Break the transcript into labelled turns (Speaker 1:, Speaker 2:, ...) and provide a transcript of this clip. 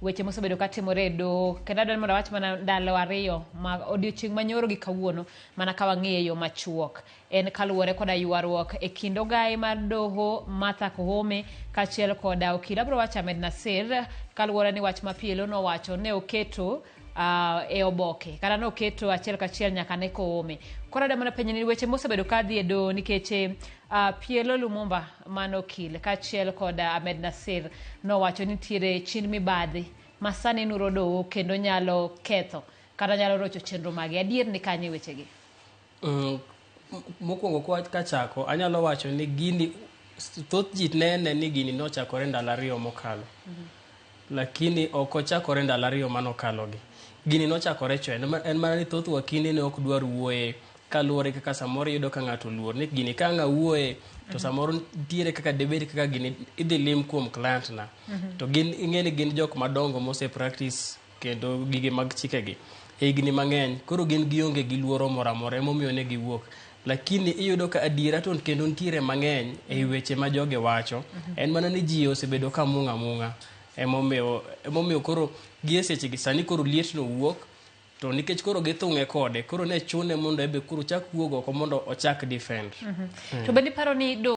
Speaker 1: Weche mosebedo katimore e doho kendo adwaro ni mondo awach mana ndalo ariyo ma odiochieng' manyoro gi kawuono mana ka wang'iye e yo machuok. En kaluwore koda ywaruok e kind ogaye mar doho Martha Koome kaachiel koda okil abiro wacho Ahmed Nasir kaluwore ni wach ma PLO nowacho ne oketo uh, e oboke kata ne oketo achiel kachiel nyaka ne Koome. Koro adwa mana penjo ni weche mosebedo ka dhi e doho nikech uh, PLO Lumumba mano okil kaachiel kod Ahmed Nasir nowacho ni nitiere chin mibadhi ma sani nuro doho kendo nyalo ketho kata nyalo rocho chenro mage. Adier ni kanye wechegi?
Speaker 2: Mokwongo kwa kachako anyalo wacho ni gini thoth ji nene ni gini nochakore ndalo ariyo mokalo. Lakini ok ochakore ndalo ariyo manokalogi. Gini nochakore chon, en mana ni thoth wakinde ne ok dwar wuoye kaluwore kaka samoro iyudo ka ng'ato oluor ni gini ka ang' awuoye to samoro nitiere kaka debed kaka gini idhi lim kuom client na. To gin ing'e ni gin jok madongo mose practice kendo gige mag chikegi e higni mang'eny koro gin gionge gi luoro moro amora emomiyo ne giwuok. Lakini iyudo ka adiera to kendo nitiere mang'eny ei weche ma jogi wacho. En mana ni ji osebedo ka mung' amung'a. Emomiyo emomiyo koro gi e sechegi sani koro lietno wuok to nikech koro githung'e kode koro ne chune mondo ebe koro ochak wuok oko mondo ochak defend.
Speaker 1: To bende iparo ni do